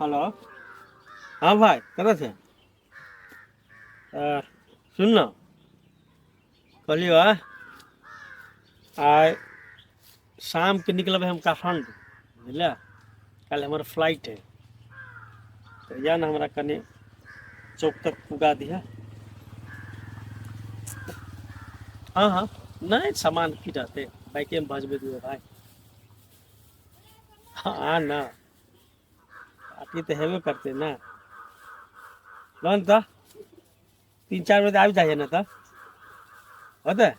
Hello. हाँ भाई, कतऽ छै? सुन न, कहलियौ आइ शामके निकलबै हम काठमाण्डू, बुझलियै? काल्हि हमर फ्लाइट है, तऽ या ने हमरा कनि चौक तक पुगा दिहऽ। हँ हँ, नहि, सामान की रहतै, बाइकेमे भजबै दियौ भाय। हँ ने, पार्टी तऽ हेबे करतै ने। लोन तऽ 3-4 बजे आबि जाइए ने तऽ होतै।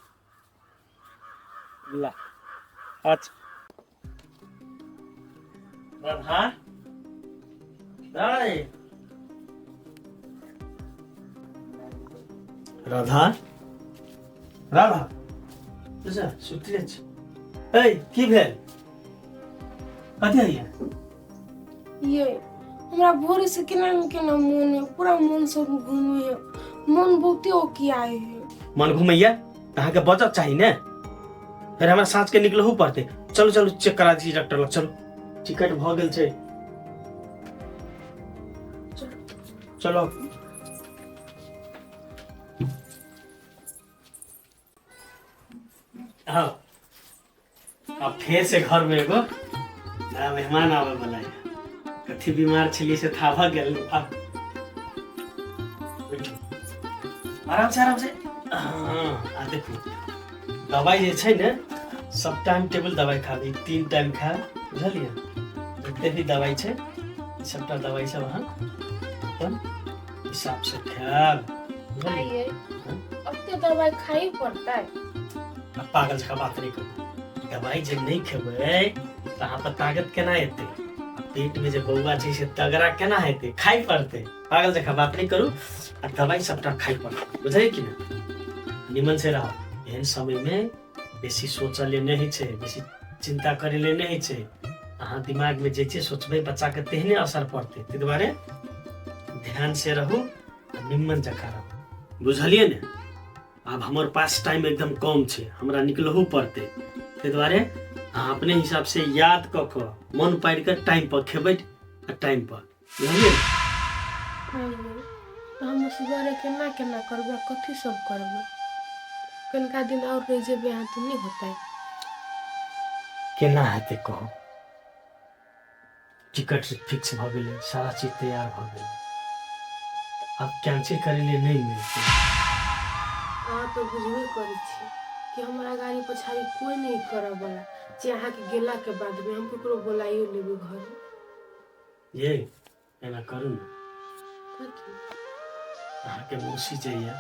ला, अच्छा। राधा, राधा, राधा, अच्छा सुतले छी। ए, की भेल? कथी होइए? ये हमरा भोरे से केना ने केना मोन है, पूरा मन सब घूमे है, मन बहुते ओकियाए है। मन घुमैया तऽ अहाँके बचत चाही ने। फेर हमरा साँझ के निकलहु पड़तै। चलू चलू, चेक करा दी डॉक्टर लग चलू। टिकट भऽ गेल छै, चलो। हाँ, अब फेर से घर में एगो नया मेहमान आवे वाला है। कथी बीमार छलियै से था भऽ गेल। अब बैठू आराम से, आराम से। हाँ, आ देखू, दवाई जे छै ने, सब टाइम टेबल दवाई खाबी, 3 टाइम खा, बुझलियै? जते भी दवाई छै, सबटा दवाई सब अहाँ अपन हिसाब से खायब, बुझलियै? खाइए ओते दवाई खाइ पड़तै? आ पागल जकाँ बात नहि करू। दवाई जे नहि खेबै तऽ अहाँ पर ताकत केना एतै? आ पेट में जे बौआ छै से तगड़ा केना हेतै? खाइ पड़तै। पागल जकाँ बात नहि करू आ दवाई सबटा खाइ पड़तै, बुझलियै कि नहि? निमन से रहू। एहन समय में बेसी सोचऽ ले नहि होइ छै, बेसी चिंता करै ले नहि होइ छै। अहाँ दिमाग में जे चीज सोचबै, बच्चा के तेहने असर पड़तै। ताहि दुआरे ध्यान से रहू आ निमन जकाँ रहू, बुझलियै ने? आब हमर पास टाइम एकदम कम छै, हमरा निकलहु पड़तै। ताहि दुआरे अहाँ अपने हिसाब से याद कऽ कऽ, मन पारि कऽ टाइम पर खेबै आ टाइम पर, बुझलियै ने? आइये तऽ हम असगरे केना केना करबै? कथी सब करबै? कनिका दिन आओर रहि जेबै अहाँ तऽ नहि होतै? केना हेतै कहू? टिकट फिक्स भऽ गेलै, सारा चीज तैयार भऽ गेलै, आब कैंसिल करै लिए नहि मिलतै। अहाँ तऽ बुझबे करै छी कि हमरा गाड़ी पछाड़ी कोइ नहि करऽ वाला जे अहाँके गेलाके बादमे हम ककरो बोलाइयो लेबै घरमे। ये एना करू ने। कथी? अहाँके मौसी जे यऽ,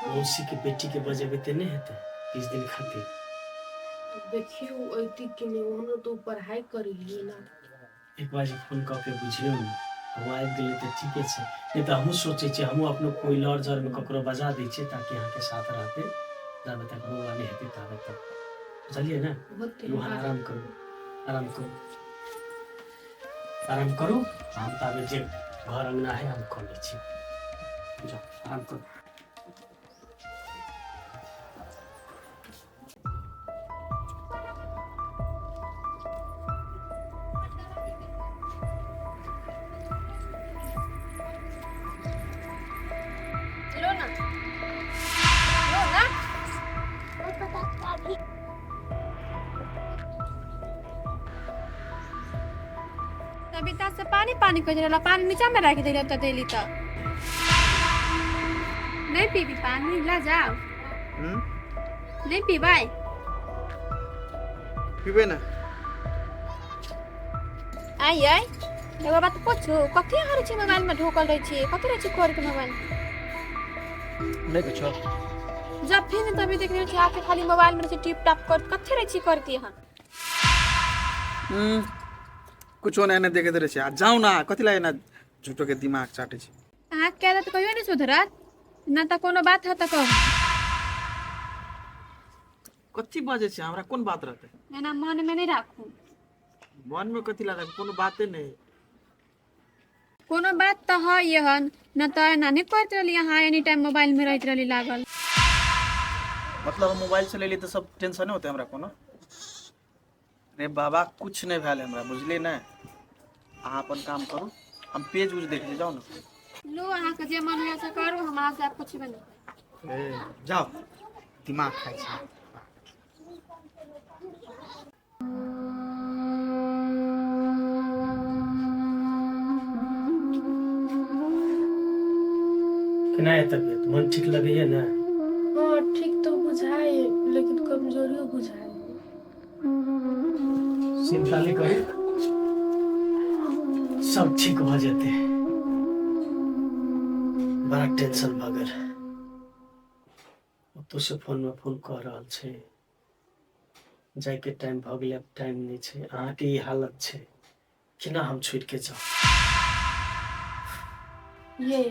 मौसीके बेटीके बजेबै तऽ नहि हेतै किछु दिन खातिर? देखियौ, अयती कि नहि, ओहनो तऽ ओ पढ़ाइ करै हियै ने। एक बार जे फोन कऽ के बुझियौ ने, ओ आबि गेलै तऽ ठीके छै, नहि तऽ हमहूँ सोचै छियै, हमहूँ अपनो कोइ लड़ जरमे ककरो बजा दै छियै ताकि अहाँके साथ रहतै, जाबे तक बौआ नहि हेतै ताबे तक, बुझलियै ने? होतै। अहाँ आराम करू, आराम करू, आराम करू। हम ताबे जे घर अंगना है हम कऽ लै छी। जाउ, आराम करू। लो ना, लो ना। तबिता से पानी पानी कर रहला, पानी नीचा में राख देली त देली त नहीं पीबी पानी? ला जाओ। हम्म? नहीं पीबाई? पीबै ने। आई आई, एगो बात पूछू? कथी अहाँ रहै छी मोबाइल में ढोकल रहै छी? कथी रहै छी कर के मोबाइल? नहि कुछो। जब फिर तभी देख रहल छी आके खाली मोबाइल में रहै छी टिप टाप कर। कथी रहै छी करती अहाँ? हम्म, कुछो नहि, एना देखैत रहै छै। आ जाउ ने, कथी लागे एना झूठो के दिमाग चाटै छै? अहाँ के तऽ कहियो नहि सुधरत ना। तऽ कोनो बात है तऽ कहू। कथी बाजै छै? हमरा कोन बात रहतै? एना मन में नहीं राखू। मन में कथी लागत? कोनो बाते नहि। कोनो बात तऽ है एहन न तऽ एना नहि करैत रहली अहाँ, एनी टाइम मोबाइल में रहैत रहली लागल। मतलब हम मोबाइल चलेली तऽ सब टेंशन होतै हमरा कोनो। रे बाबा कुछ नहि भेल हमरा, बुझलियै ने? अहाँ अपन काम करू, हम पेज उज देख जाउ ने। लू, अहाँके जे मन होइए से करू, हम अहाँसँ आब पुछबे नहि। ए जाउ, दिमाग खाइ छै। केना यऽ तबियत? मन ठीक लगैया ने? हाँ ठीक तो बुझाए, लेकिन कमजोरियो बुझाए। चिंता नहीं करू, सब ठीक भऽ जेतै। बड़ा टेंशन भऽ गेल। ओतौ से फोन में फोन कऽ रहल छै, जायके टाइम भऽ गेलै, आब टाइम नहि छै। अहाँके ई हालत छै, केना हम छोड़ि के जाउ? ये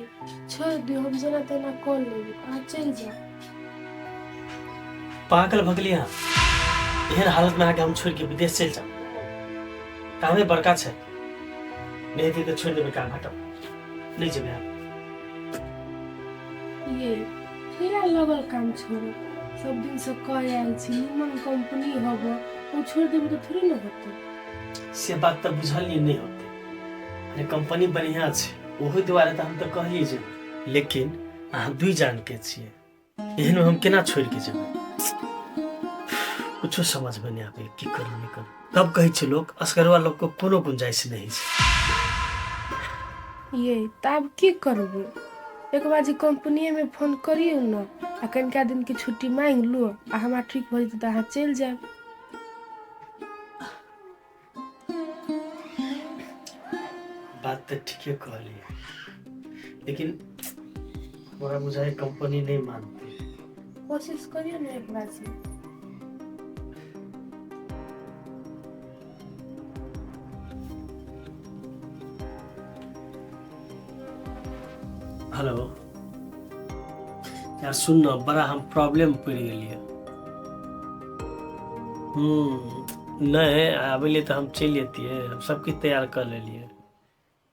छोड़ दियौ, हम जेना तेना कऽ लेबै, अहाँ चलि जाउ। पागल भऽ गेलियै अहाँ? एहन हालत में अहाँके हम छोड़ि के विदेश चलि जाउ? कामे बड़का छै, नहि हेतै तऽ छोड़ि देबै काम, हटब नहि जेबै हम। ये केला लगल काम छोड़ो, सब दिन से कह आयल छी, निमन कंपनी हब, ओ छोड़ देबै तऽ थोड़े ने होतै। से बात तऽ बुझलियै, नहि होतै। अरे कंपनी बढ़िआँ छै, ओहि दुआरे तऽ हम तऽ कहलियै जेबै, लेकिन अहाँ दुइ जानके छियै, एहन हम केना छोड़ि के जेबै? कुछो समझमे नहि आबै, की करू नहि करू। तब कहै छै लोक असगरवा लोकके कोनो गुंजाइश नहि छै। ये तऽ आब की करबै? एक बार जे कंपनीमे फोन करियौ ने आ कनिका दिनके छुट्टी मांगि लू, आ हमरा ठीक भऽ जेतै तऽ अहाँ चलि जायब। बात तऽ ठीके कहलियै, लेकिन हमरा बुझाइ कंपनी नहि मानतै। कोशिश करियौ ने एक बार से। हेलो यार, सुन न, बड़ा हम प्रॉब्लम पड़ि गेलियै। नहि आबै लिए तऽ हम चलि जैतियै, हम सबकिछु तैयार कऽ लेलियै।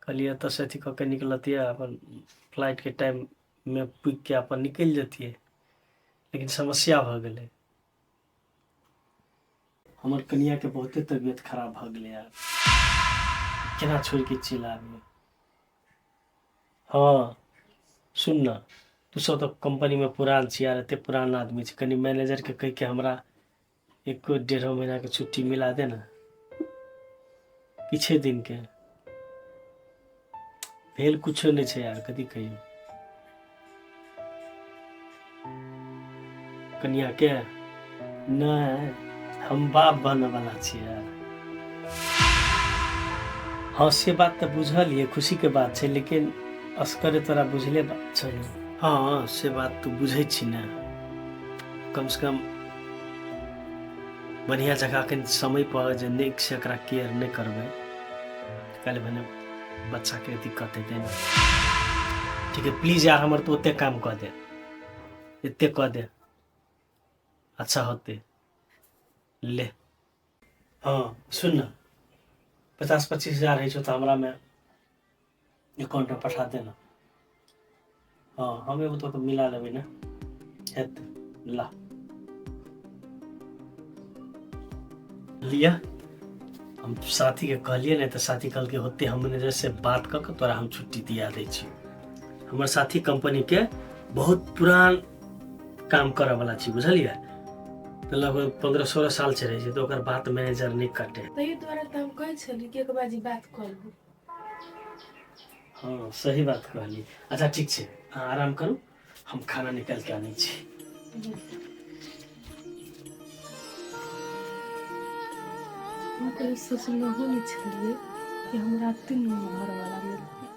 कहलियै एतऽसँ अथी कऽ के निकलतियै, अपन फ्लाइटके टाइममे पुगिके अपन निकलि जैतियै, लेकिन समस्या भऽ गेलै। हमर कनियाके बहुते तबियत खराब भऽ गेलै यार, केना छोड़िके चलि आबियै? हँ सुन न, तू सब तऽ कंपनीमे पुरान छी यार, एते पुरान आदमी छी, कनि मैनेजरके कहिके हमरा एको डेढ़ो महीनाके छुट्टी मिला दे ने, किछे दिनके। भेल कुछो नहि छै यार, कथी कहियौ। कनियाके नहि, हम बाप बनऽ वाला छी यार। हाँ से बात तऽ बुझल ये, खुशीके बात छै, लेकिन असगरे तोरा बुझले बात छै ने। हाँ से बात तू बुझै छी ने, कम से कम बढ़िया जगह कनि समय पर जे नीक से एकरा केयर नहि करबै, काल्हि भने बच्चाके दिक्कत हेतै ने। ठीक है, प्लीज यार, हमर तो ओते काम कऽ दे, एते कऽ दे, अच्छा होते ले। हाँ सुन न, 50-25 हजार होइ छौ तऽ हमरामे अकाउंटमे पठा दे ना। हाँ हम एगो तो मिला लेबै ने, हेतै। ला लिअ, हम साथीके कहलियै ने तऽ साथी कहलकै होते, हम मैनेजर से बात कऽ के तोरा हम छुट्टी दिया दै छी। हमर साथी कंपनीके बहुत पुरान काम करऽ वाला छी, बुझलियै? तऽ लगभग 15-16 साल से रहै छै, तऽ ओकर बात मैनेजर नहि काटे। ताहि दुआरे तऽ हम कहै छली कि एक बाजी बात कऽ लू। हाँ सही बात कहली। अच्छा ठीक छै, अहाँ आराम करू, हम खाना निकालि के आनै छी। हम कहियो सोचलहुँ नहि छलियै कि हमरा तीन गो घरवाला मिलतै।